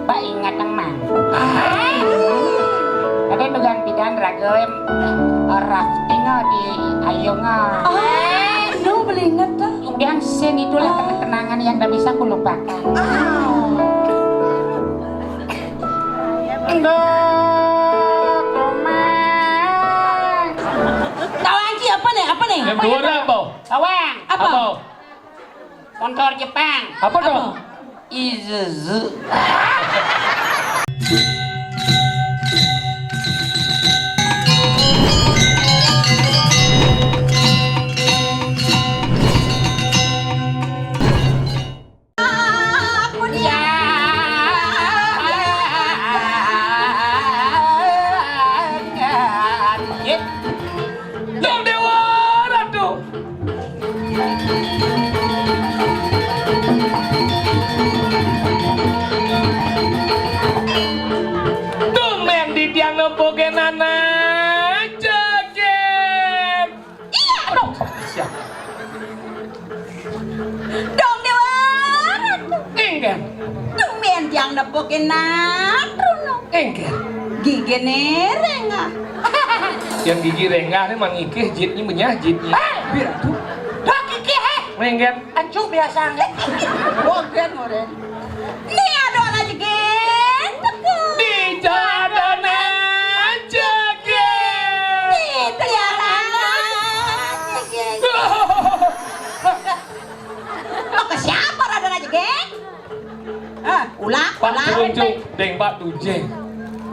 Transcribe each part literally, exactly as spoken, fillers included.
Pak ingat nang mang. Ada dugaan pidan raga em, eh, rafting, eh, di ayung, eh. Ah, nu belinget dah. Udah sen itulah kenangan yang tak bisa kulupakan. Enggak, Komang. Tawang ci apa nih? Apa nih? Yang dua apa? Tawang. Apa? Apa? Motor Jepang. Apa dong? Apa? Isuzu. Dong Dewa Ratu. Tumben di tiang nempukin anak joget. Iya, aduh. Siap. Dong Dewa Ratu. Enggak. Tumben tiang nempukin anak, Ratu. Enggak. Gigi nereng, ah. Yang gigi rengah nih mang ikih jitnya menyah jitnya. Eh, biar tuh. Dok ikih, eh. Menggen. Ancu biasa nggak? Bogen ngoren. Nih ada anak jegit. Di jalan aja, Gen. Nih, di jalan aja, Gen. Mau ke siapa ada anak jegit? Ah, ulah, Pak, ulah. Turun, Cuk. Deng, Pak, tujeng.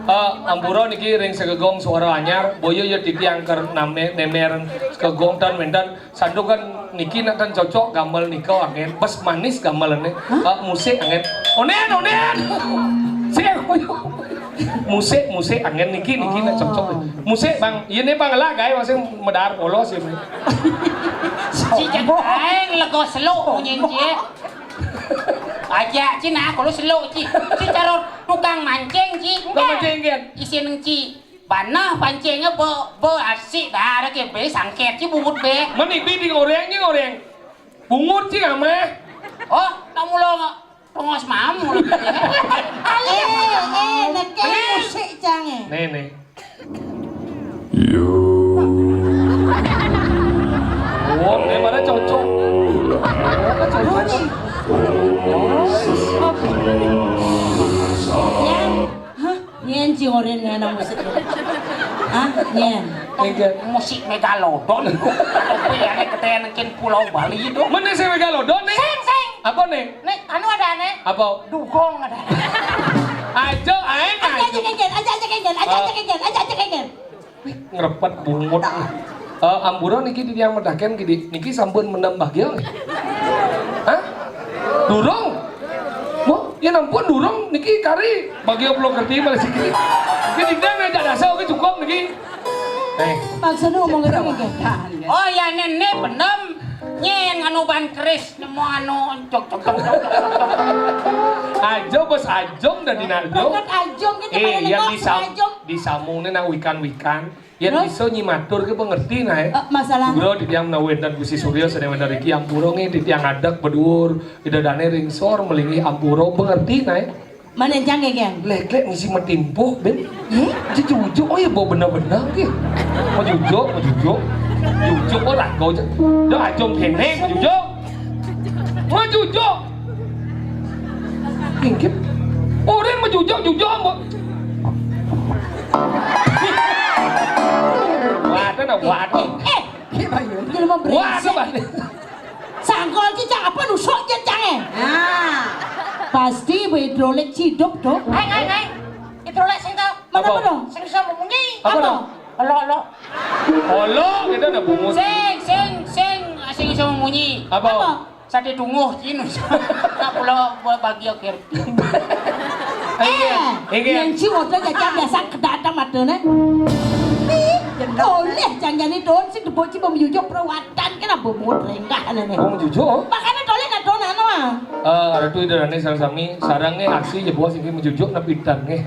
Eh, ampura niki ring segegong suara anyar, boya ya titiang ker name nemer segegong tan wenten. Santukan niki nak tan cocok gamel nika angen. Bes manis gamelane. Hah? Eh, musik angen. Onen, onen. Sing musik, musik angen niki, niki nak cocok. Oh. Musik, Bang. Iya nih, Bang, lah gae masih medar polos ya. Ci cek aeng lego seluk munyin ci. Aja ci nah kalau seluk ci. Ci cara tukang mancing ci. Tukang mancing, Gen. Isin ci. Banah pancingnya be, be asik dah ada ke be sangket ci bungut be. Menipi di goreng ci goreng. Bungut ci ameh. Oh, tak mula pengos mamu. Eh, eh, neke musik cange. Nih, nih. Yo. Oh, ini mana cocok? Mana cocok? Bunyi. Hah? Nyen ci oren nyen nang musik. Hah? Nyen. Enggak. Musik Megalodon. Tapi ya, ini ketemu nengkin Pulau Bali itu. Mana si Megalodon nih? Sing, sing. Apa nih? Nih, anu ada nih. Apa? Dugong ada. Aja, aeng, aja. Aja, aja, aja, aja, aja, aja, aja, aja, aja, aja. Wih, ngrepet bungut. Eh, ampura niki titiang medhaken gidi. Niki sampun mendem bagya nggih? Hah? Durung? Wah, ya ampun durung niki kari bagya kula ngerti malah siki. Niki titiang ngajak dasa oke cukup niki. Eh. Maksudnya ngomong itu nggih? Oh ya nene benem. Nyen anu ban keris nemu anu cok cok cok cok cok. Aja bos ajung dan dinarjo. Berkat ajung gitu. Eh, yang disam, disamung nang wikan-wikan. Yang bisa nyimatur ke pengerti nah. Eh, masalah. Bro, di tiang menawi enten Gusti Surya sedaya wenten iki ampura nggih di tiang ngadeg bedur, ida dane ringsor melingi ampura pengerti nah. Mana jang ya, Gen? Lek-lek mesti metimpuh, Ben. Ye? Cucu-cucu, oh ya, bawa bener-bener, ki. Mau cucu, mau cucu. Cucu, oh, lah, kau cucu. Dah, acung kene, mau cucu. Mau cucu. Inggih. Orang mau cucu, cucu, mau. Waduh, nah, waduh. Eh, eh. Gimana? Waduh, waduh. Sangkol ci cang apa nusuk ci cang eh? Nah. Pasti bu hidrolik ciduk tuh. Hai, hai, hai. Hidrolik sing tau. Mana apa? Mana? Sing bisa memunyi. Apa? Apa? Lo, lo. Olo, kita ada bungut. Sing, sing, sing, sing bisa memunyi. Apa? Apa? Sate tunguh ci nusuk. Tak pula buat bagi akhir. Iya, iya. Yang ci wadah jajan biasa kedata matane. Ih, oleh janjane don sing debok ci pemyujuk perawatan kan apa bungut renggah anane. Oh, menjujuk? Makanya toleh nak don anu ah. Eh, Ratu Idarane sareng sami, sarang nggih aksi ya bos iki menjujuk nepidan nggih.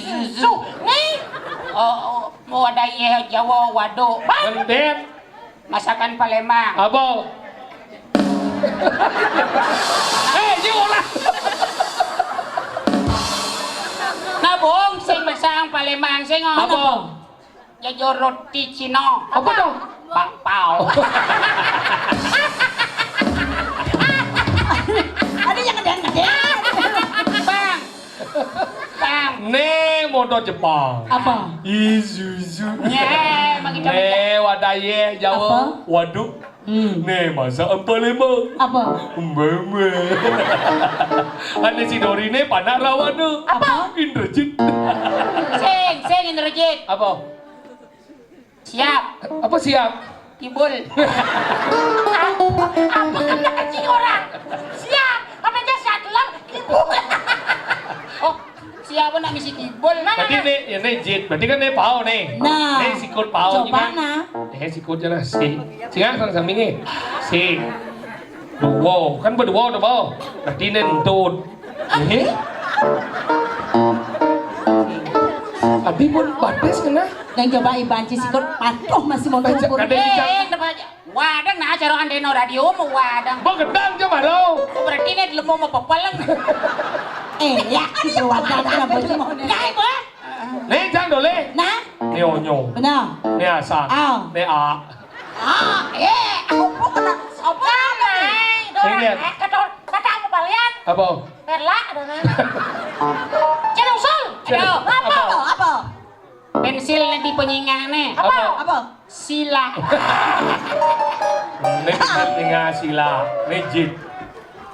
Isuzu. Nih. Oh, oh, mau ada ye Jawa, waduh. Bang. Ngendén. Masakan Palembang. Apa? Eh, yuk lah. Nah, Bung, sing masakan Palembang, sing ngono. Apa? Jajur roti Cina. Apa tuh? Bakpao. Ada yang ngedeng-ngedeng. Bang. Bang. Né motor Jepang. Apa? Isuzu. Nyé, magi Né wadaye Jawa. Apa? Waduh. Hmm. Né masa empa lima. Apa? Mbak. Ane si Dori né panak rawana. Apa? Indrajit. Sing, sing Indrajit. Apa? Siap. Apa siap? Kibul. Apa kena kecil orang? Siap. Apa aja siap dalam kibul. Oh, siapa nak misi kibul? Berarti nih, ya nih jit. Berarti kan nih pao nih. Nah. Nih sikut pao coba juga. Nah. Eh sikut jelas si. Singa sang sampingnya. Si. Dua, kan berdua udah mau. Berarti ini entut. Ini. Abi pun batis kena. Yang coba iban ci sikut patuh masih mau cukur. Baca, kada Eh, bicara. Wadang nah acara andeno radio mau wadang. Mau gedang coba lo. Berarti ini lemu mau pepeleng. Eh, ya, si wadang ada bocor mau. Ya, ibu. Nih, jang dole. Nah. Nih onyo. Benar. Nih asak. Ah. Nih a. Ah, eh, aku kena sopan nih. Nih, lihat. Eh, kata kata apa kalian? Apa? Perla ada nih. Cina usul. Cina. Aduh, apa? Apa? Apa? Pensil nanti penyinga nih. Apa? Apa? Apa? Sila. Nih penyinga sila. Nih jit.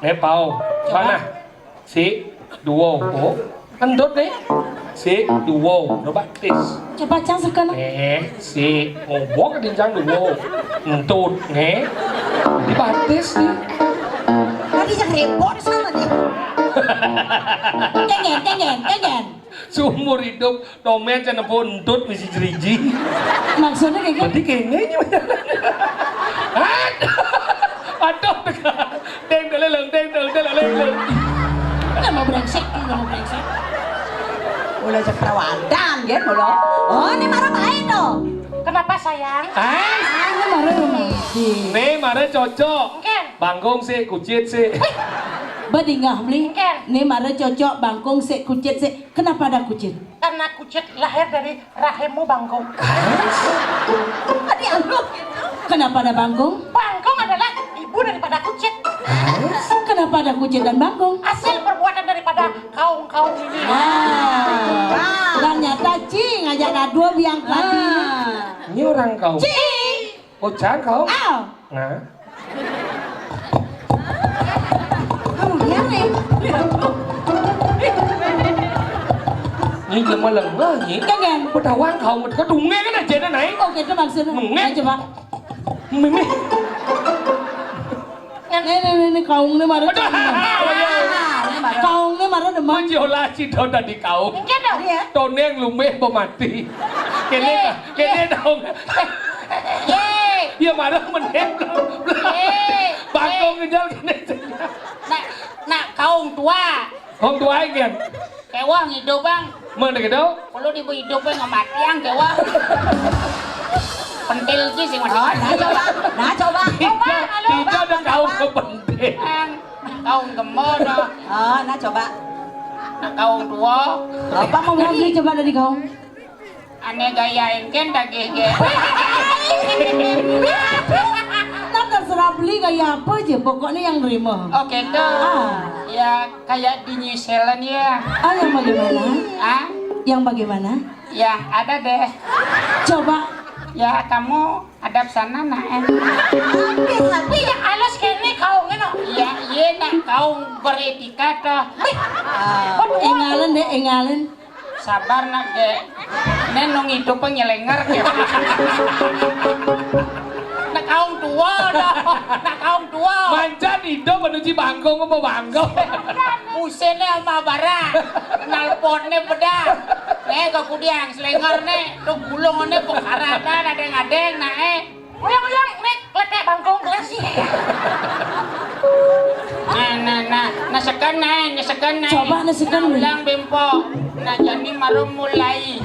Nih pau. Coba. Mana? Si dua. Oh. Endut nih. Si dua. Coba tis. Coba cang sekena. Eh, si ngobok dincang dua. Entut nih. Dibatis nih. Tadi yang repot sama nih. Tengen, tengen, tengen. Seumur hidup domen cenepuk entut misi jeriji. Maksudnya kayak gitu? Berarti kayaknya. Aduh. Aduh. Deng deleleng, deng deleleng, deng deleleng. Nggak mau brengsek, nggak mau brengsek. Udah seperawadan ya, belum. Oh, ini marah baik tuh. Kenapa sayang? Eh? Ah, ini marah romantis. Nih, marah cocok. Mungkin. Bangkung sih, kucit sih. Badingah beli. Mungkin. Nih marah cocok, bangkung sih, kucit sih. Kenapa ada kucit? Karena kucit lahir dari rahimmu, Bangkung. Tadi anu gitu. Kenapa ada Bangkung? Bangkung adalah ibu daripada kucit. Kenapa ada kucit dan Bangkung? Hasil perbuatan daripada kaum-kaum ini. Nah, ternyata Ci ngajak dadua biang tadi. Ini orang kaum. Ci. Oh, jangan kaum. Ah. Nah. Kemudian nih. Nyi, nyi malah nyi. Kan, kan? Padahal kau mesti kadungé kan aja nih, Nay. Oh, gitu maksudnya. Nungé. Ayo, coba. Mimi. Nih, nih, nih, nih, kaungné marah. Aduh. Kaungné marah demen. Menjola si Doda di kaung. Enggak dong. Iya. Toné yang lumeh pemati. Kéné, eh, kéné dong. Yé. Ya marah meneh. Yé. Bangkong ngejal kéné. Nak, nak kaung tua. Kaung tua kan? Kéwah ngidup, Bang. Mana gitu? Kalau di idup, Bang, ngamatian kéwah. Pentil ki sing. Oh, nah coba. Nah coba. Tidak, coba, tidak ada kaung kepentil. Bang, kaung gembok, no. Oh, nah coba. Nah, kaung tua. Apa mau beli coba dari kaung? Ané gaya engkén daging gé. Nah, terserah beli gaya apa aja, pokoknya yang nerima. Oh, gitu. Ah. Ya, kayak di New Zealand ya. Ah, yang bagaimana? Ah? Yang bagaimana? Ya, ada deh. Coba. Ya, kamu hadap sana, nah, eh. Tapi, tapi ya halus kéné kaungé, no. Ya, iya, nak kaung beretika toh. Ah, waduh, waduh. Énggalin deh, énggalin. Sabar, nak, Dék. Nén nong itu pengelenger, ya. Nak kaung tua, dah. Nak kaung tua. Mancan itu menuju bangkong apa bangkong? Buséné ama bara. Nalpotné beda. Né, ke kudiang, selenger, né. Tuh gulung, né, pekaradan, ada ngadeng, nah, eh. Uyang-uyang, nih, kletek bangkong gelas sih. Nah, nah, nah, nah, seken, nah, nah, seken, nah. Coba, nah, seken. Nah, ulang bempo. Nah, jani marum mulai.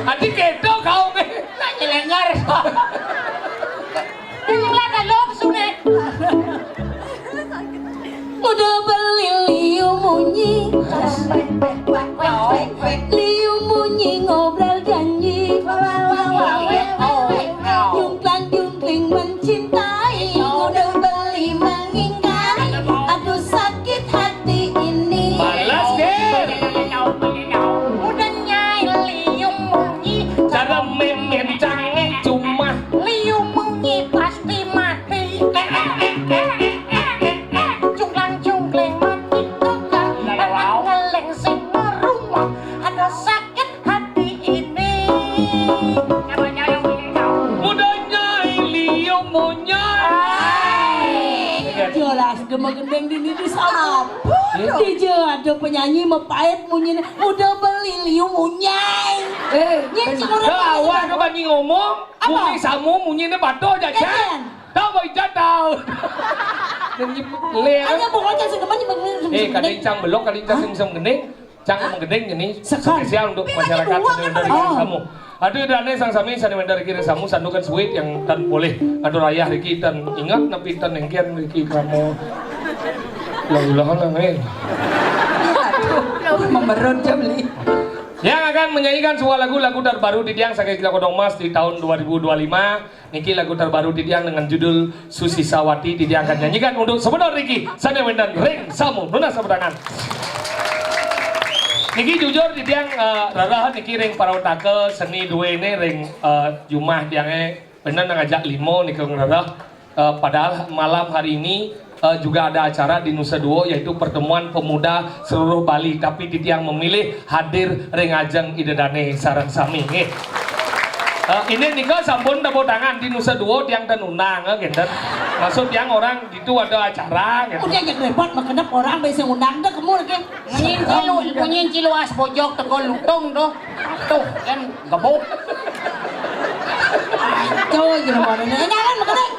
Ati kedo kau, nih. Nah, nyelengar. Ini lah, dah, lom, sudah. Udah beli liu munyi. Liu munyi ngobrol janji. Jungklang jungkling mencintai. Udah beli mengingkari. Aduh sakit hati ini. Balas, Ger. Udah nyai liu munyi. Cara memincangnya cuma. Liu munyi pasti mati. Cungklang cungkling mati tukang. Anak ngeleng sing rumah. Ada sakit hati ini. Udah nyai liu munyai. Jelas, gema gendeng dini di sana. Apa? Di je ada penyanyi mepait munyiné. Udah beli liu munyai. Eh, nyai cingurang. Awak ke bani ngomong. Apa? Munyi samu, munyiné batu aja, Cak. Jangan. Tahu, Bang Ican, tahu. Dan nyebut ler. Hanya pokoknya sing demen nyebut ler. Eh, kadang Cang belok, kadang Cang sing bisa menggending. Cang menggending ini spesial untuk masyarakat Sandiwara dari Ring Samu. Aduh, dané sang sami Sandiwara dari Ring Samu, santukan suwé yang tan boleh. Aduh, rayah riki tan ingat napi tan engkian riki kamu. Lah, lah, lah, eh. Aduh, memerut jam li. Yang akan menyanyikan sebuah lagu, lagu terbaru di Diang Sagai Gila Kodong Mas di tahun dua ribu dua puluh lima. Niki lagu terbaru titiang dengan judul Susi Sawati, titiang akan nyanyikan untuk sebentar niki. Sané wénten Ring Samu, nunas tepuk tangan. Niki jujur titiang, eh, rereh niki ring parawetaka seni duéné ring, eh, jumah tiangé bener ngajak lima nika ngrereh. Eh, padahal malam hari ini eh, juga ada acara di Nusa Dua, yaitu pertemuan pemuda seluruh Bali. Tapi titiang memilih hadir ring ajeng Ida Dané sareng sami, nggih. Eh, ini nika sampun tepuk tangan di Nusa Dua, tiang ten undang, eh, ngénten. Maksud tiang orang itu ada acara, gitu. Udah aja repot, makedep orang bisa undang deh, kamu lagi. Munyin cilu, munyin cilu as bojog teko lutung tuh. Tuh, kan gebuk. Ayo, jangan pada nanya kan, makedep.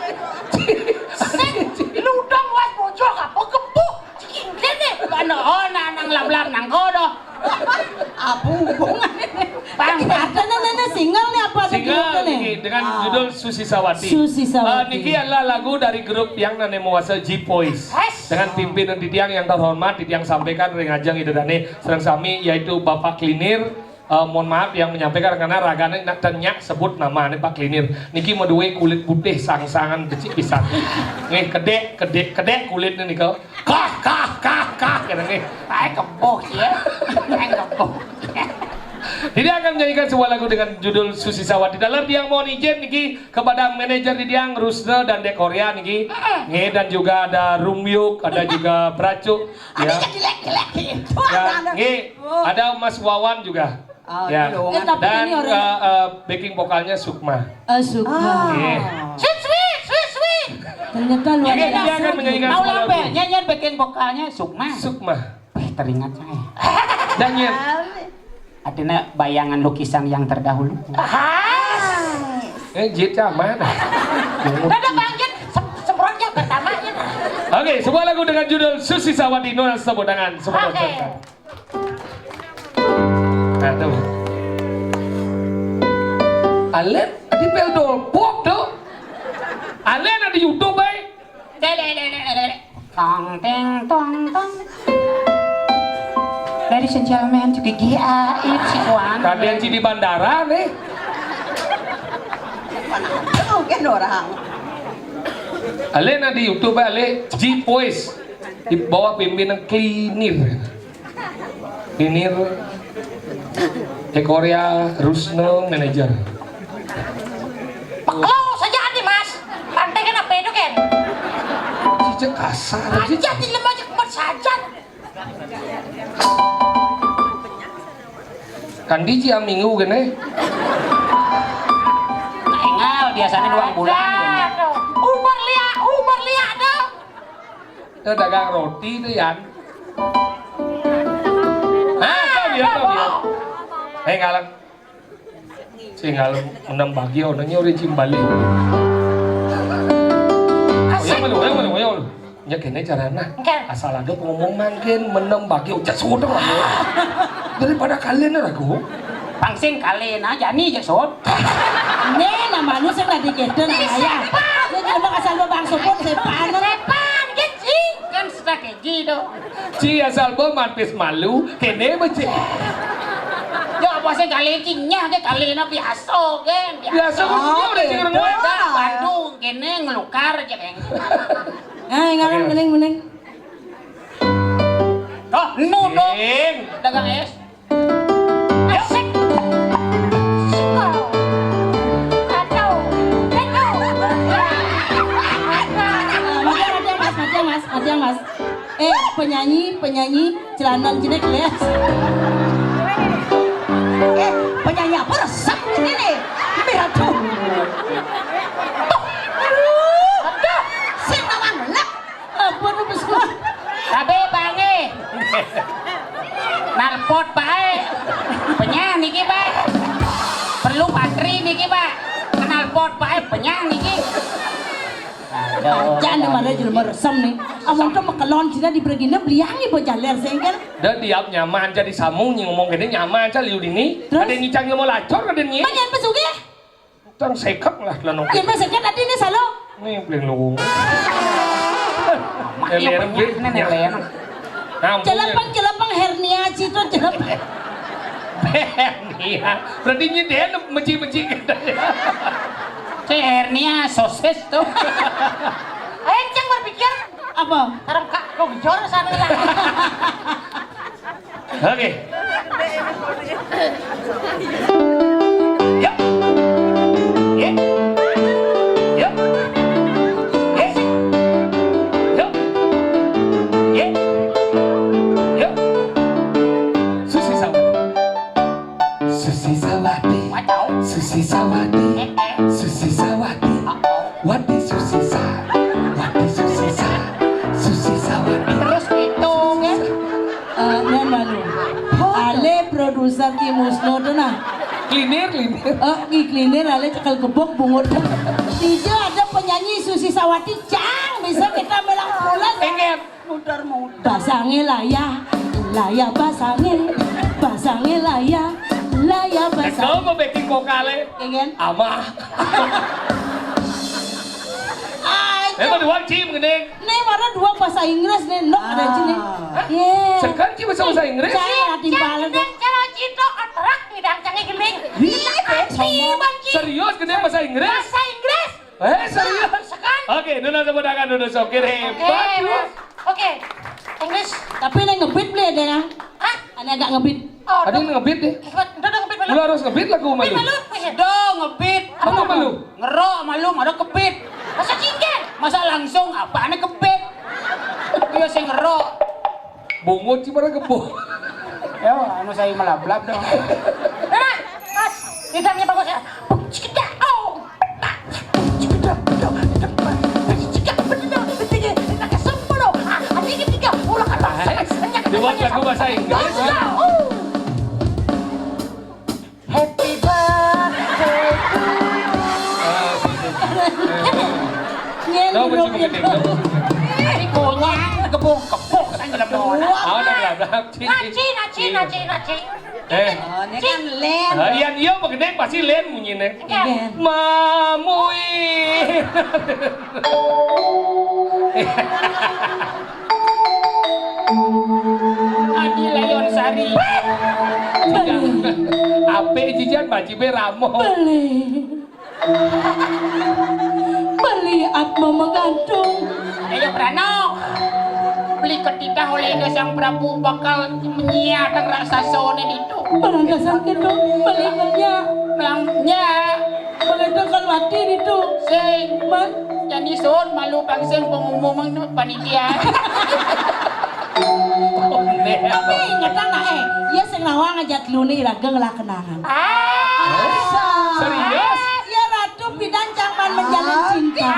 Sing, lutung was bojog apa gebuk? Cikin kene. Mana, oh, nah, nang lap-lap nang kono. Apa hubungannya? Bang, ada nih, nih, nih, single nih apa ada single judulnya nih? Niki dengan judul Susi Sawati. Susi Sawati. Eh, niki adalah lagu dari grup yang nane mawasa G Boys. Dengan pimpinan titiang yang terhormat, titiang sampaikan ring ajeng Ida Dané sareng sami, yaitu Bapak Klinir. Eh, mohon maaf yang menyampaikan karena ragané nak tanya sebut nama nih Pak Klinir. Niki madué kulit putih sangsangan becik pisan. Nggih, kedék, kedék, kedék kulitné nika. Kah, kah, kah, kah, kene nggih. Ae keboh ya. Ae keboh. Didiang akan menyanyikan sebuah lagu dengan judul Susi Sawati. Dalam Didiang mohon izin niki kepada manajer Didiang, Rusna dan Dekoria niki. Nggih, dan juga ada Rumyuk, ada juga Bracuk, ya. Ada jelek-jelek gitu. Ya, nggih, ada Mas Wawan juga. Oh, ya. Dong. Eh, tapi dan ini orang eh, eh, backing vokalnya Sukma. Eh, Sukma. Ah. Nggih. Sweet, sweet, sweet, sweet. Ternyata luar biasa. Nggih, dia akan menyanyikan mau sebuah lagu. Nyanyian backing vokalnya Sukma. Sukma. Wih, teringat saya. Dan nyanyi. Artinya bayangan lukisan yang terdahulu. Eh, jit ya, mana? Ada bangkit sem- semprotnya pertamanya. Oke, sebuah lagu dengan judul Susi Sawati, Nona tepuk tangan, sebuah. Oke. Nah, tuh. Alen di Peldol, pop tuh. Alen ada YouTube, baik. Tong teng tong tong. Ladies and gentlemen, to the G A F si Kuan. Kalian di bandara nih. Mungkin orang. Ale na di YouTube, Ale, G Voice, di bawah pimpinan Klinir. Klinir, Ekoria, Rusno, manajer. Kalau saja ada, Mas. Pantai kan apa itu, kan? Cicak kasar aja. Aja di lemah aja kuat saja. Kan di Ciaminggu kene. Engal biasanya dua bulan. Uber liak, Uber liak dong. Itu dagang roti itu, Yan. Nah, itu dia, itu dia. Eh, ngalang. Sing ngalang menang bagi orangnya udah cimbali. Asik. Oyong, oyong, oyong, oyong. Nya kene carana. Oke. Asal ada pengumuman kan menang bagi ucap sudah lah. Daripada kalian ragu. Pangsing kalian aja nih, Jason. Nih, nama lu sih tadi gitu, nah, ya. Lu cuma asal lu bang sebut, sepan. Sepan, gitu. Kan strategi tuh. Ci asal bom mantis malu, kene becek. Yo, apa sih kali kinyah ke kali na biasa, kan? Biasa kok, oh, udah gitu. Sing Bandung, kene ngelukar aja, kan. Eh, ngalang, mending, mending. Oh, nu dong. Dagang es. Asik. Suka. Atau. Atau. Matiang, matiang, Mas, matiang, Mas, matiang, Mas. Eh, penyanyi, penyanyi celana jenek, les. Eh, penyanyi apa resep ini nih? Biar tuh. Tuh. Tuh. Sing lawan lek. Ampun, Mas. Tapi, Pak, nggih. Nalpot bae. Penyang niki, Pak. Perlu patri niki, Pak. Knalpot bae penyang niki. Aduh. Jan mare jelema resem nih. Amun to mekelon cina di bregine beliangi bo jaler sengkel. Dah diam nyaman jadi samu nyi ngomong gini nyaman aja liu dini. Terus? Ada nyicang mau lacor ada nyi. Panjang pesugih. Tang sekek lah, lah, nong. Yen wis sekek, ati ne salo. Nih, bling lu. Mak, ya, lereng, bling. Nenek lereng. Nah, ampun, ya. Celepeng, celepeng, hernia, cito, celepeng. Hernia. Berarti nyiden meci-meci gitu. Cek hernia, sosis tuh. Ayo, ceng berpikir. Apa? Tarang kak, kok jor sana lah. Oke. Yuk. Ye. Yuk. Ye. Yuk. Yuk. Susi Sawati. Susi Sawati. Wacau. Susi Sawati. Eh, eh. Susi Sawati. Oh, oh. Wati Susi Sa. Wati Susi Sa. Susi Sawati. Terus gitu, kan? Eh, nyan malu. Ale produser Ki Musno tuh nah. Klinir, klinir. Eh, Ki Klinir ale cekel gebok bungut. Dija ada penyanyi Susi Sawati, cang bisa kita melang pulas. Pengen. Muter-muter. Basange layah, layah basange, basange layah, layah basange. Kamu mau backing vokale? Pengen. Amah. Ay, emang dua cim gini. Nih, mana dua bahasa Inggris nih, nok ada sini. Ah. Ye. Sekarang cim bahasa, bahasa Inggris? Saya ada timbalan. Cang, cang, cang, cang, atrak, tidak, cang, gini. Wih, sombong. Serius gini bahasa Inggris? Bahasa Inggris. Eh, serius? Sekarang. Oke, Nuna tepuk tangan dulu, sokir hebat. Oke, Mas. Oke. Inggris. Tapi ini ngebit beli ada ya? Hah? Ini agak ngebit. Oh, ada yang ngebit deh. Hebat, udah, udah ngebit. Mula harus ngebit lagu malu. Malu. Do ngebit. Apa malu? Ngerok malu, ada kebit. Masa cingkir? Masa langsung apa ane kebit? Iya sing ngerok. Bungut sih pada kebo. Ya, anu saya melablab dong. Nah, pas. Idamnya bagus ya. Bung, cekidang, oh. Dibuat lagu bahasa Inggris. Happy birthday to you. Ah, gitu. Nyen Tahu dulu, betul, gitu. Ini gonyang, gebung-gebung, saya dalam dona. Ah, udah, udah, udah. Cik, cik. Ngaci, ngaci, ngaci, ngaci. Eh. Oh, ini kan Len. Ah, yang iya begede pasti Len bunyinya. Iya. Mamui. Adi Layon Sari. Ape jijan bajibe ramo. Beli. Beli at mama gantung. Ayo Prano. Beli ketitah oleh Ida Sang Prabu bakal menyiatang raksasane ditu. Barang dasar gitu, beli kerja. Nang nya. Beli tukar mati ditu. Sing. Man. Jadi sun malu pangsing pengumuman panitia. Tapi ingetan lah, eh, iya sing nawang aja telune iraga ngelah kenangan. Ah. Serius? Ya Ratu pidan cangman menjalin cinta.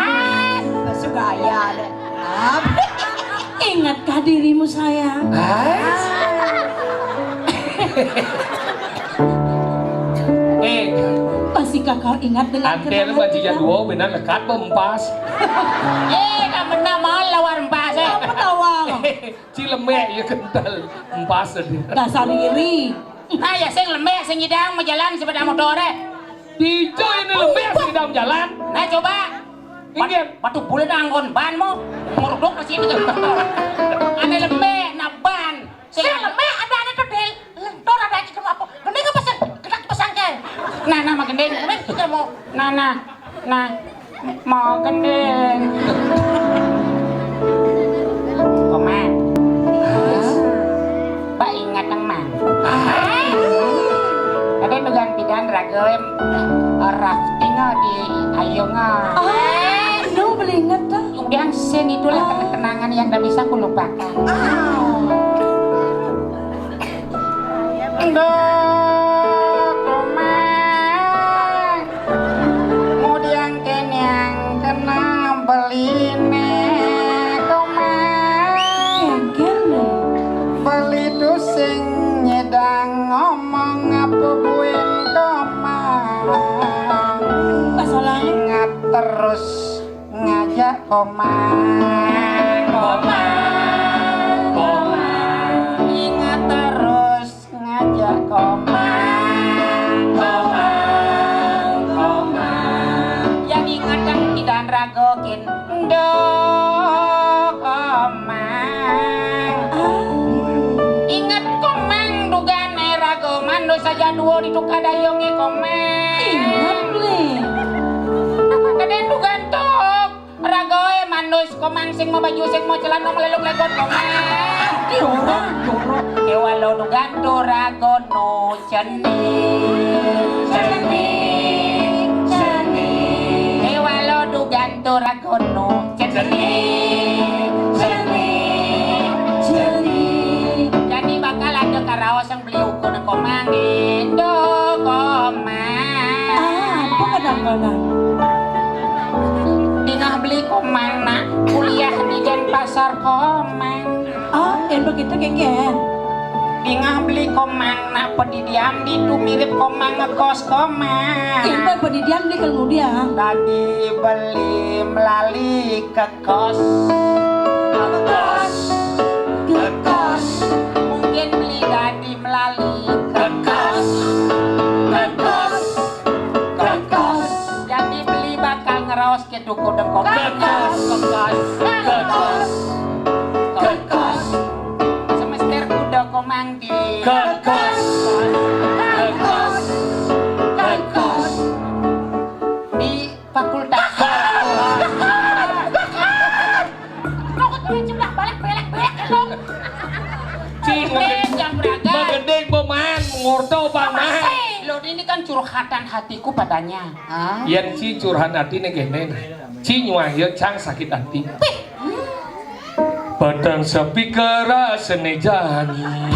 Suka ya ada. Ingatkah dirimu sayang? Eh, masihkah kau ingat dengan antel kenangan bajinya kita? Dua benar lekat bempas. Eh, tak pernah mau lawar empas, eh. Apa tawang? Cilemek ya kental empas tadi. Dasar iri. Nah, ya sing lemek, sing idang mau jalan sepeda motor, eh. Dijo ini lemek, sing idang jalan. Nah, coba. Ingin. Batu bulan anggon ban mau. Nguruduk ke sini. Ane lemek, nah ban. Sing lemek, ada, ada tuh del. Lentor ada aja cuma apa. Mending apa sih? Kita pasang ke. Nah, nah, makin deh. Mending kita mau. Nah, nah. Nah. Mau gendeng. Komang. Ba ingat nang mang. Tadi dugaan pidan raga em, eh, rafting, eh, di ayung, eh. Oh, nu beli inget dah. Udah sen itulah kenangan yang tak bisa kulupakan. Nduh, Komang. Mudiang kenyang kena beline, Komang. Beli tu sing nyedang ngomong apa buin, Komang. Ingat terus ngajak Komang, Komang, Komang. Ingat terus ngajak Komang, Komang, Komang. Yang ingat yang tidak ragokin, ndo Komang. Ingat Komang dugane rago manus saja duo di tukadayonge Komang. Ingat, Le. Keden dugan tok. Ragoe manus Komang sing mau baju sing mau celana meleluk legot Komang. Jorok, jorok. Kewalo dugan tu ragono ceni. Ceni, ceni. Kewalo dugan tu ragono ceni. Ceni, ceni. Jadi bakal ada karaos yang beli ukur Komang indo Komang. Ah, apa kadang-kadang? Dingah beli Komang nak kuliah di Denpasar Komang. Oh, yang begitu keken. Dingah beli Komang nak pedidian di tu mirip Komang ngekos Komang. Yang pedidian di kemudian. Tadi beli melali ke kos. Kekos. Kekos. Mungkin beli dadi melali. Kekos. Kekos. Kekos. Jadi beli bakal ngeraos ke tuku dengkok. Kekos. Kekos. Kekos. Kekos. Semester kuda Komang di. Kekos. Kekos. Kekos. Di Fakultas. Kok tuh jemlah balik belek-belek lu. Cing, eh, jam beragam. Magending pemain, ngorto paman. Lu Curhatan hatiku padanya. Hah? Yén Ci curhat ati ning kéné, Ci nyuwah ya cang sakit ati. Pih. Peteng sepi kerasane jani.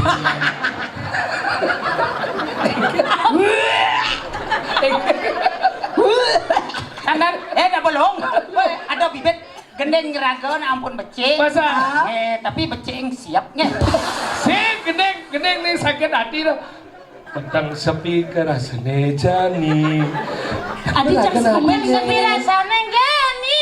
Tandan, eh, dah bolong. Weh, ada bibit gending ngeraga, nah ampun becik. Masa? Eh, tapi becik yang siap, nggih. Sing gending, gending nih sakit hati tuh. Peteng sepi kerasane jani. Adi cang sepi rasane jani.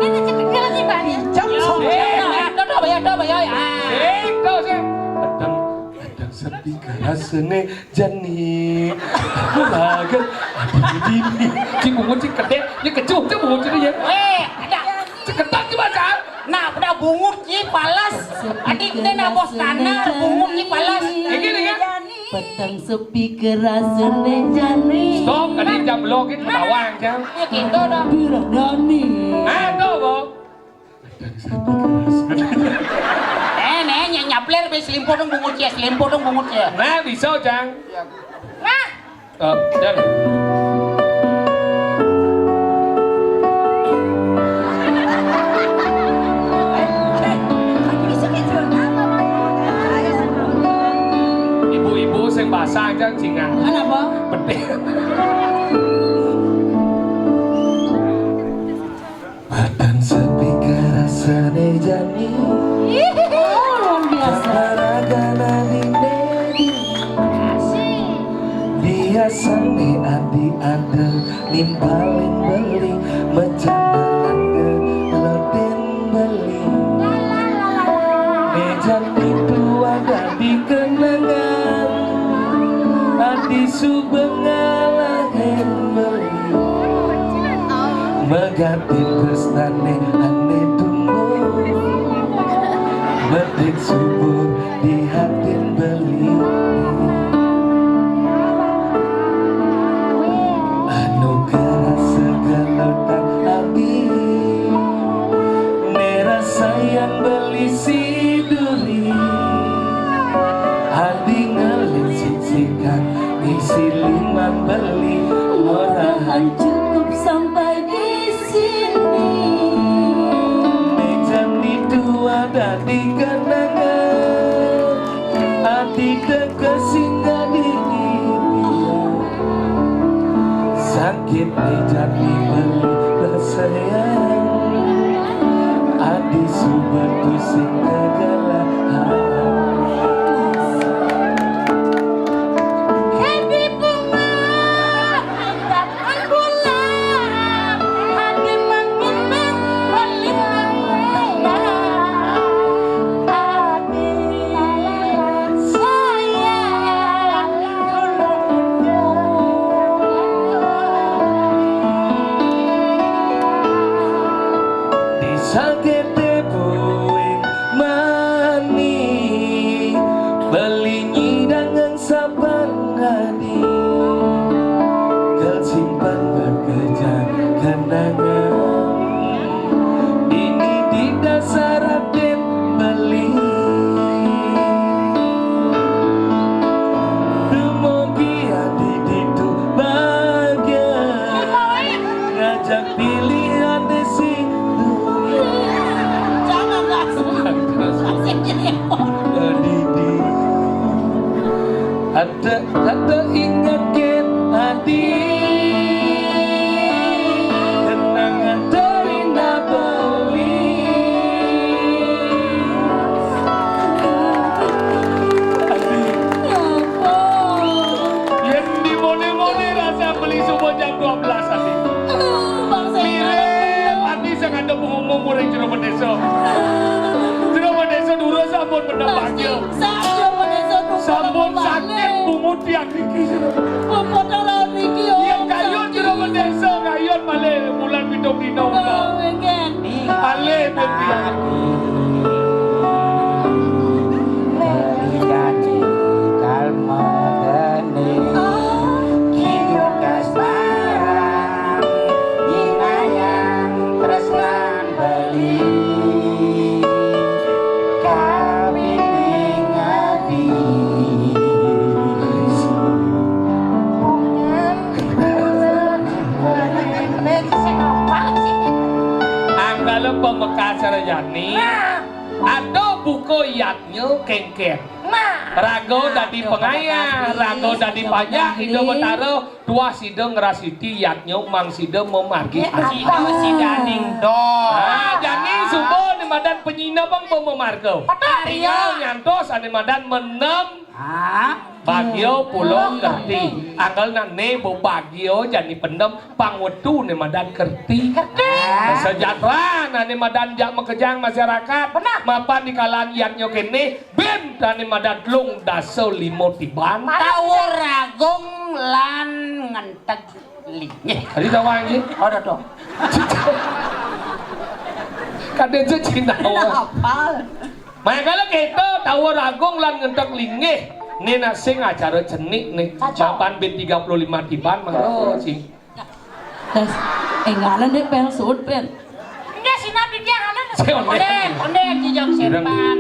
Ini cedek lagi, Bang. Jam Eh, ya, tuh, tuh, ya, tuh, ya, ah. Sing, tuh, sing. Peteng, peteng sepi kerasane jani. Aku lagi, aduh, dini. Ci bungut, ci kedek, ya kecuh, ci bungut, ci ya. Eh, ada. Ceketan, ci baca. Nah, udah bungut, ci palas. Adik, dia nabos tanah, bungut, ci palas. Iki, iki. Peteng sepi kerasane jani. Stop, tadi jam blok itu bawang, jam. Ya, gitu dong. Birah dani. Aduh, Bang. Eh, nih, ny-, nyapler be selimpo dong bungut ya, selimpo dong bungut ya. Nah, bisa, Jang. Nah. Eh, dan. Ibu-ibu sing basah, Jang, cingak. Kenapa? Petik. Badan sepi kerasane jani. Oh, luar biasa. Olahraga nadine. Asik. Biasane adi ada nimpalin beli, mejanan ke loden beli. Mejan itu ada di kenangan. Adi subeng ngalahin beli. Megatin tresnane ane tumbuh. Metik subur di hatin beli. Anu kerasa gelutan abi. Nera sayang beli siduri. Adi ngelin siksikan isi liman beli. Ora cukup sampai di sini. Mejan itu ada di kenangan. Ati teka singgah di sakit mejan dibeli bersayang. Adi subat pusing kegelahan. Happy bunga. Disagete buing mani, beli nyidang nang saban Kel simpan bekerja kenangan. Ini di dasar raden beli. Dumugi adi ditu bahagia. Ngajak pilih ade sing duwe. Jangan langsung. Langsung jadi. Adi di Ada, ada ingat ken adi. Kenangan terindah beli. Adi. Yen dimone-mone rasa beli subuh jam dua belas adi. Mirip adi sing ada pengumum muring jero desa. Jero desa durus sampun menang bagya. Sampun sakit bungut tiang niki. Apa to ora niki, oh? Yen kayun jero desa, kayun malih bulan pitung dina. Oh, nggih. Malih pitung dina. Kalmadane. Kidung kasmaran. Nyinayang tresnan beli. Kapining ati. Yo kengken. Nah. Raga dadi pengayah, raga dadi panyah, Ida Betara, tuah sida ngrasiti yadnya mangda sida mamargi. Sida sidaning doh. Ah, jani suba ané madan panyina pang ba mamarga. Tinggal nyantos ané madan menem. Ah. Bagia pulo kerti. Anggal nané ba bagia jani penem pang wetu né madan kerti. Kerti. Sejahtera nané madan jak makejang masyarakat. Benar. Mapan di kalan yadnya kéné, bin nané madan telung dasa lima tiban. Tawur agung lan ngenteg linggih. Tadi tawa iki. Ada dong. Kadén Cina. Apal. Mangkala kéto tawur agung lan ngenteg linggih. Né nak sing acara cenik né. Mapan bin tiga puluh lima tiban mah. Oh, sing. Des, énggalan deh pel, suud pel. Enggak sih, nabi dia kan. Ondén, ondén, kijang sempan.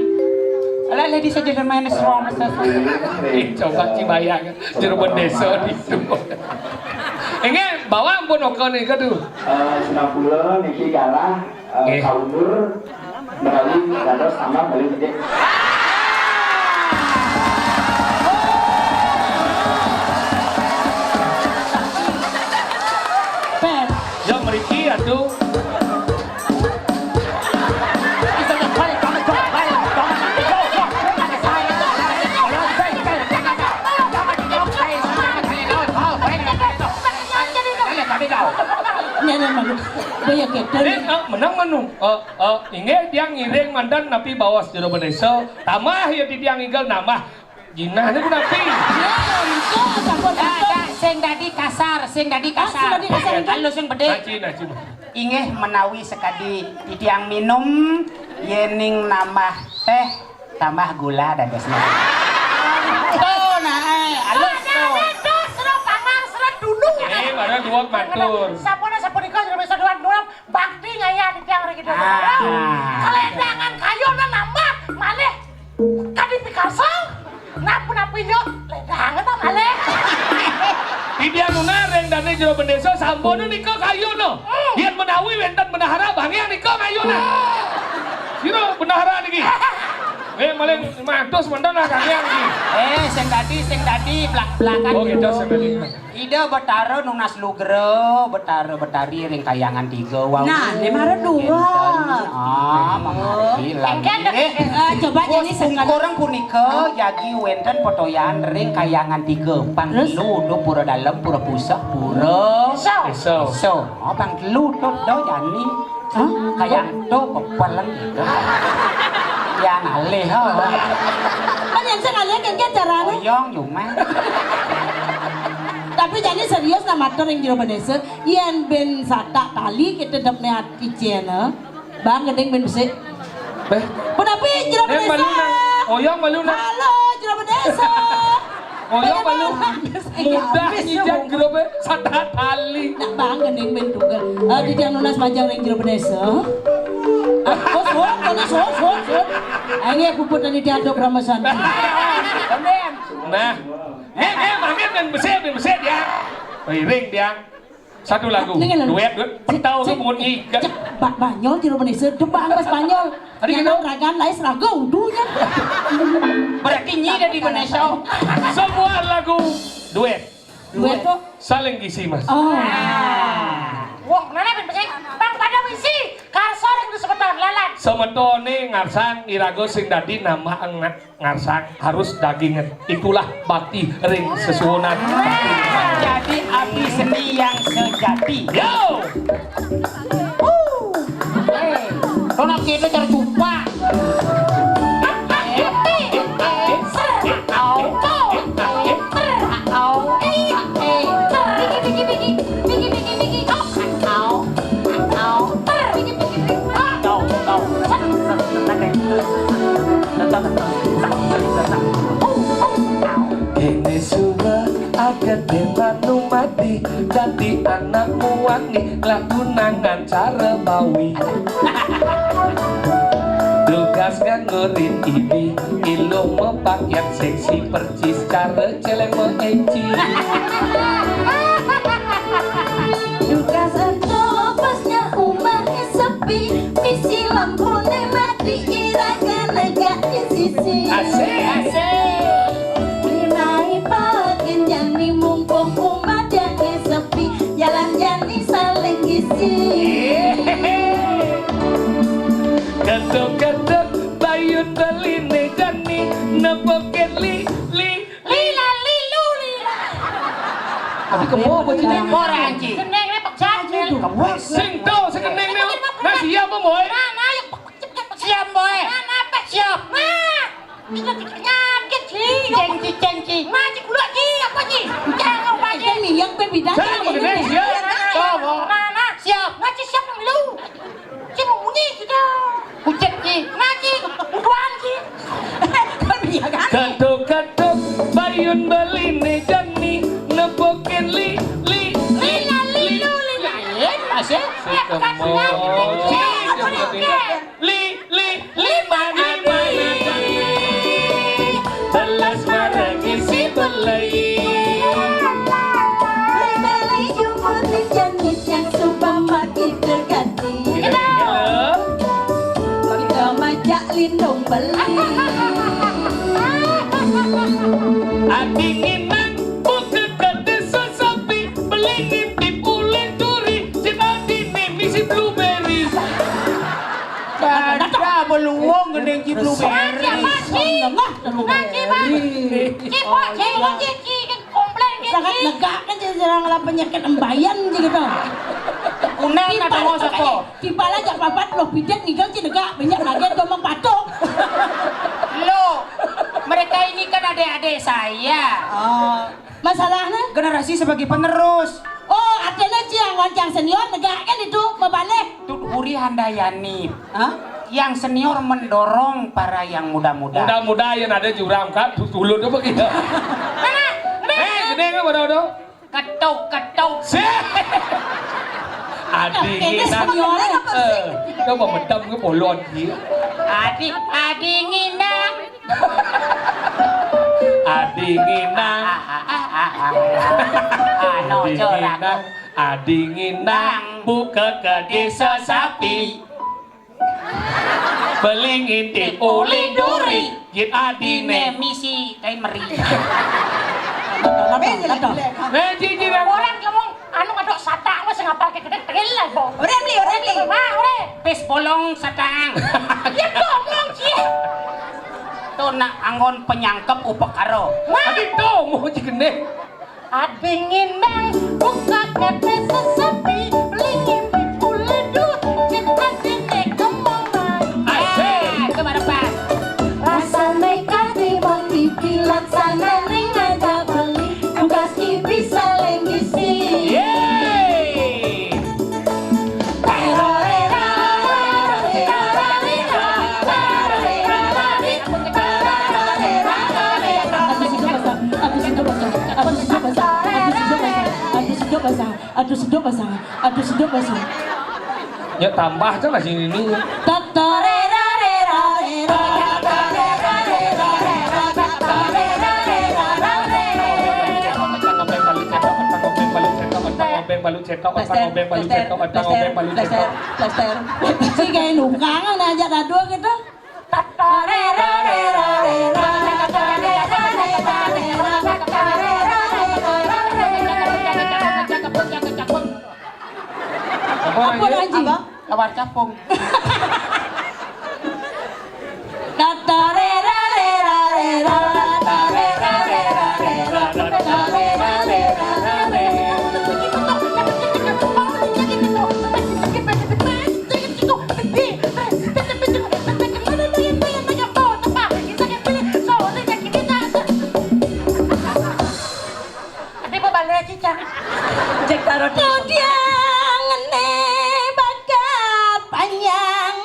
Alah, lady saja main strong. Eh, coba Cibayang, jero bendésa di situ. Ini bawa ampun oke nih, aduh. Eh, Sinampura niki kalah, eh, kaundur. Menawi dados tambah balik gedé. Pet. Ya mriki atuh. Nenek malu. Boya kita. Menang menu. Eh, inggih tiang ngiring mandan napi baos jero bendésa. Tambah ya titiang igel nambah. Jinah niku napi? Ya, engko sampun sing dadi kasar, sing dadi kasar. Sing dadi kasar, engko. Alus sing bedik. Naci, naci. Inggih menawi sekadi titiang minum, yéning nambah téh tambah gula dadosna. Tuh, nah, eh, alus tuh. Terus suruh pangar, suruh dulu. Eh, barang dua matur. Sampun, sampun nika sudah bisa dua, dua. Bakti ngayah di tiang rigi dua. Ah. Kelendangan kayuna nambah malih kadi pikarsa. Napi-napi yo, lendangan ta malih. Titiang nunas ring dané jero bendésa sampun nika kayuna. Hmm. Yén menawi wénten bendahara banging nika kayuna. Sira bendahara niki. Eh, malih matus menten lah kangge niki. Eh, sing dadi, sing dadi, blak-blakan. Oh, gitu, sing dadi. Ida Betara nunas lugra, Betara Betari ring Kahyangan Tiga wau. Nah, né mara dua. Wénten, ah, pamargi lan. Engké, eh, coba jani sekali. Kurang punika jagi wénten petoyan ring Kahyangan Tiga. Pang telu do Pura Dalem, Pura Puseh, Pura Désa. Désa. Oh, pang telu do jani. Hah? Kayak to pepeleng gitu. Ya ngalih, oh. Kan yang saya ngalih kan caranya. Oyong cuma. Tapi jani serius nah matur ring jero bendésa, yén bin satak tali kita dep neat icén, eh. Bang gending bin besik. Béh. Punapi jero bendésa? Malu nah. Oyong malu nah. Halo, jero bendésa. Oyong malu mudah ngijan grup satak tali. Nak bang gending bin tunggal. Ah, titiang nunas majeng ring jero bendésa. Ah, oh, suwun, kono suwun, suwun, suwun. Ah, ini puput dari tiang dok Ramasan. Nah, eh, eh, mangkin bin besik, bin besik ya. Iring tiang. Satu lagu. Duet, duet. Petau ke bunyi. Banyol jero bendésa, debang pas Banyol. Adi ragan lais raga udunya. Berarti nyi dadi bendésa. Sebuah lagu duet. Duet kok. Saling gisi, Mas. Oh. Wah, mana bin besik? Bang pada misi. Karsa ring semeton lalan. Semetoné ngarsang iraga sing dadi nambah ngarsang harus daging. Itulah bakti ring sesuwunan. Jadi abdi seni yang sejati. Yo! Wuh. Hei, kono kene cara cupak. Kéné suba agedé manumadi, dadi anak muani, lah tunangan cara bawi. Tugas nganggo rin ibi, ilung mapakaian seksi, percis cara céléng maénci. Tugas ento pas nya umah sepi, misi lampuné mati, iraga negak di sisi. Asik. Asik. Dinai pakin jani mumpung umat jani sepi, jalan jani saling gisi. Ketuk-ketuk bayun beline jani nepukin li li. Lila lilu lila. Tapi kebo bocil ini. Ora, anjing. Geneng ne pecah. Aduh. Sing to segeneng ne. Nah, siap, Boy. Nah, nah, yuk. Siap, Boy. Nah, nah, siap. Nah. Ini nyakit, Ji. Cengci, cengci. Nah, Ji, gula, Ji. Apa, Ji? Jangan lupa, Ji. Kan yang bebida. Saya begini, siap. Nah, nah, siap. Nah, Ji, siap pemilu. Ci mau bunyi kita. Kucek, Ci. Nah, Ci. Uduan, Ci. Kan iya, kan? Ketuk-ketuk bayun beline jani nepukin li li. Lila, lilu, lila. Lain, masih. Eh, bukan sila. Li li li mani mani. Belas marang isi belai. Belai jumur nih jangit yang sumpah makin terganti. Kita majak lindung beli. Adi nginang buka kade sesapi, beli ngintip ulih duri, si adi ne misi blueberry. Kada beluang gendeng ci blueberry. Ngaji, Mas. Ngaji, Mas. Ci, Pak, ci, Pak, ci, ci, kan komplain, ci. Sangat negak kan, ci, sareng ngelah penyakit embayan, ci, gitu. Kunang ada mau sapa? Tiba aja papat loh, bidet ngigal, ci, negak, banyak lagi domang patok. Lo, mereka ini kan adik-adik saya. Oh. Masalahnya? Generasi sebagai penerus. Oh, artinya ci yang wancang senior negak kan itu, mabalik. Tut Uri Handayani. Hah? Yang senior mendorong para yang muda-muda. Muda-muda yang ada jurang kan, tu-, tulun tu begitu. Mana? Eh, gede kan pada ada? Ketuk, ketuk. Sih. Adi ini nginang. Senior apa sih? Eh, coba medam ke bolon, Ji. Adi, adi nginang. Adi nginang. Anu, adi nginang. Adi nginang. Buka ke desa sapi. Beli ngintip ulih duri. Jit adine misi kain meri. Nah, Ji, Ji, orang ngomong, anu, ngadok satak, wes ngapal ke gede tegel lah, Bo. Orang beli, orang beli. Wah, orang. Pis bolong satang. Ya, ngomong, Ji. Tuh, nak anggon penyangkep upekaro. Wah. Adi tuh, mau Ji gede. Adingin bang, buka kate sesepi, lingin di puledu, cek adine kemong bang. Asik. Coba depan. Rasane kate bang, dibilang sana ning ada beli, tugas ki bisa lenggisi. Yeay. Aduh, sedap, Mas. Aduh, sedap, Mas. Aduh, sedap, Mas. Ya, tambah tuh lah sini nih. Tatarera. Obeng balu cetok, obeng balu cetok, obeng balu cetok, obeng balu cetok, obeng balu cetok. Plester, plester. Si kayak nukang aja dadua gitu. Apa, anjing? Lawar capung. Cek taruh di. Tudiang ne bakat panjangan.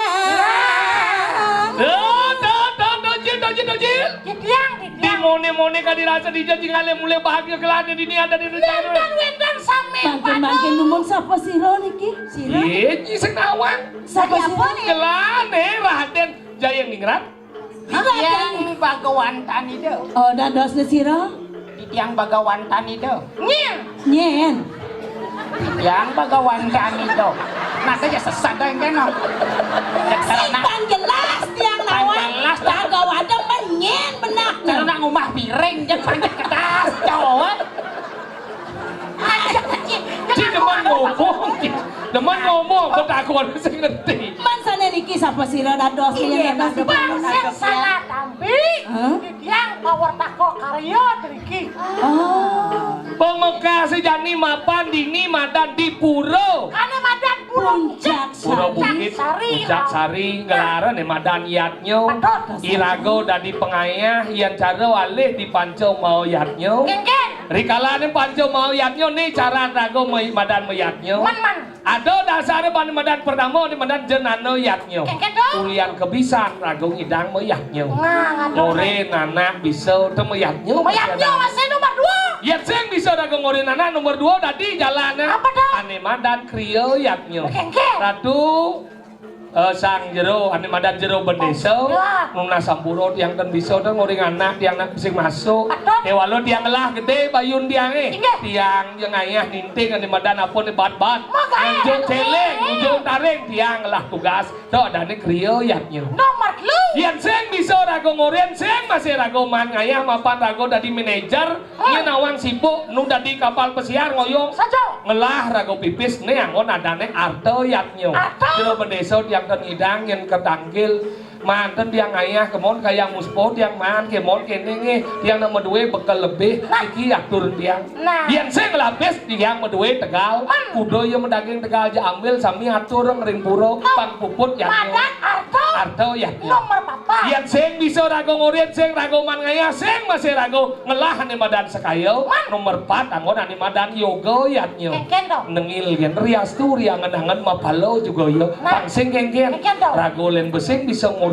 Tuh, tuh, tuh, tuh, Jil, tuh, Jil, tuh, Jil. Jadiang, jadiang. Di mone-mone kadi rasa di jajing ale mulai bahagia kelana di ni ada di rencana. Wendan, wendan sami. Mangkin, mangkin numun sapa sira niki? Sira? Iya, Ji sing nawang. Sapa sira? Kelana Raden Jaya Ningrat. Titiang Bagawan Tanida. Oh, dadosne sira? Titiang Bagawan Tanida. Nyen. Nyen. Titiang Bagawan Tanida. Nah, saja sesat dah yang kena. Sing pan jelas tiang nawang. Jelas dah. Bagawan demen. Yén benak. Cara nak ngumah piring, jén panjat kertas, cowok. Ci demen ngomong, ci demen ngomong, betakon sing ngerti. Man sané niki sapa sira dados? Inggih, yen dados Bang, sing salah tampi. Hah? Titiang pawartaka karya driki. Oh. Pamekasé jani mapan dini madan di pura. Ané madan Puncak Pura Sari. Bukit, Sari. Puncak Sari, gelaré madan yadnya. Betul. Iraga dadi pangayah, yén cara alih di panca maha yadnya. Kéngkén. Rikalané panca maha yadnya, né cara raga ma-, madan mayadnya. Man, man. Ada dasar ban madan pertama, né madan jenana yadnya. Kéngkén to. Ulian kebisan raga ngidang mayadnya. Nah, ngatur. Ngorin anak bisa te mayadnya. Mayadnya masih nomor dua. Yén sing bisa raga ngorin anak nomor dua dadi jalané. Apa to? Ané madan kriya yadnya. Kéngkén. Ratu, eh, sang jero, ané madan jero bendésa, ya. Nunas sampura tiang ten bisa ten ngoring anak tiang nak sing masuk. Betul. Kéwala tiang ngelah gedé bayun tiangé. Inggih. Tiang yang ayah ninting ané madan apa né bat-bat. Maka nunjuk ayah céling, ninting. Nunjuk taring tiang ngelah tugas. To adané kriya yadnya. Nomor telu. Yén sing bisa raga ngorin, sing masih raga man ngayah mapan raga dadi manajer. Yén nawang sibuk nu dadi kapal pesiar ngoyong. Saja. Ngelah raga pipis né anggon adané arta yadnya. Arta. Jero bendésa tiang ten ngidang yén ketangkil manten tiang ayah kemon kayang muspo tiang man kemon kéné nggih tiang nak madué bekel lebih. Nah. Iki atur tiang. Nah. Yén sing lapis tiang madué tegal. Man. Kuda ya madaging tegal ja ambil sami atur ring pura. Nah. Pang puput yadnya. Madan arta. Arta yadnya. Nomor papat. Yén sing bisa raga ngorin sing raga man ngayah sing masih raga ngelah ané madan sekaya. Man. Nomor pat anggon ané madan yoga yadnya. Kéngkén to. Nengil yén riastu riangen-angen mapala juga ya. Nah. Pang sing kéngkén. Kéngkén to. Raga lén besing bisa ngorin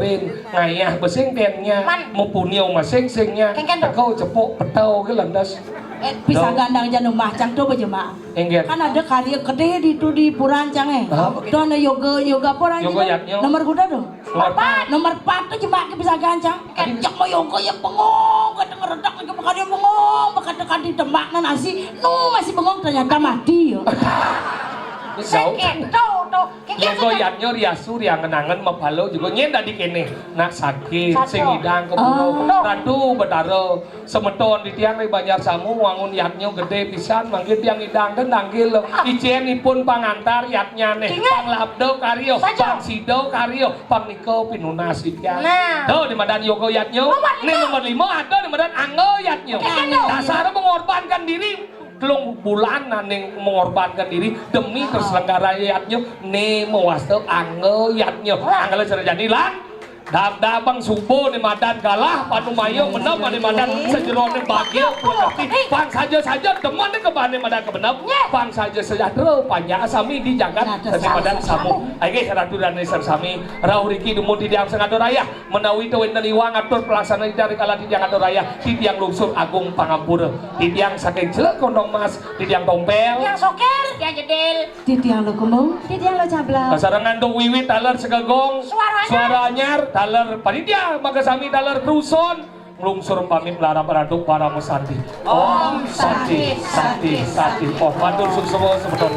ngayah besing ténnya. Man. Mapunia masing singnya. Kéngkén to. Teka cepuk petau ké lantas. Eh, bisa gandang janu mah cang to bajemak. Inggih. Kan ada karya gedé di itu di pura cang é. Ah. To ana yoga, yoga apa orang yoga yadnya. Nomor kuda to? Nomor pat. Nomor pat to jemak ké bisa gancang. Cek mau yoga ya bengong, kata ngeredak lagi makan ya bengong, kata kan di demak nasi, nu masih bengong ternyata mati ya. Jauh. Kéto to. Yoga yadnya riasu riangen-angen mapala juga nyén dadi kéné. Nak sakit, sing ngidang keburu. Oh. Ratu Betara. Semeton di tiang di Banjar Samu wangun yadnya gedé pisan, mangkin tiang ngidang ten nanggil. Icén ipun pangantar yadnyané. Inggih. Panglabda karya, saja. Pangsida karya, pangnika pinunas di tiang. Nah. To di madan yoga yadnya. Nomor lima. Né nomor lima ada di madan angga yadnya. Oke, kéto. Dasar mengorbankan diri, telung bulan ané mengorbankan diri demi terselenggaranya yadnya, né mawasta angga yadnya. Wah. Angga sarjani lan Dab-dab pang suba né madan galah, panumaya menep ané madan sajeroné bagia, pang saja-saja demen né kebané madan kebenep, pang saja sejahtera panjak sami di jagat ané madan samu. Inggih Ratu Dané sami, rauh riki dumun titiang sing atur ayah, menawi to wénten iwang atur pelaksana titiang rikala titiang atur ayah, titiang lungsur agung pangampura. Titiang saking Celek Kondong Mas, titiang Tompel. Titiang Sokir. Titiang Jedil. Titiang Lukemung. Titiang Lo Cabla. Sarengan dong wiwit taler Segegong. Suara anyar. Suara anyar, taler panitia, maka sami taler Ruson. Nglungsur pamit larap ratu para mesanti. Om Santi, Santi, Santi. Oh, matur suksma semeton.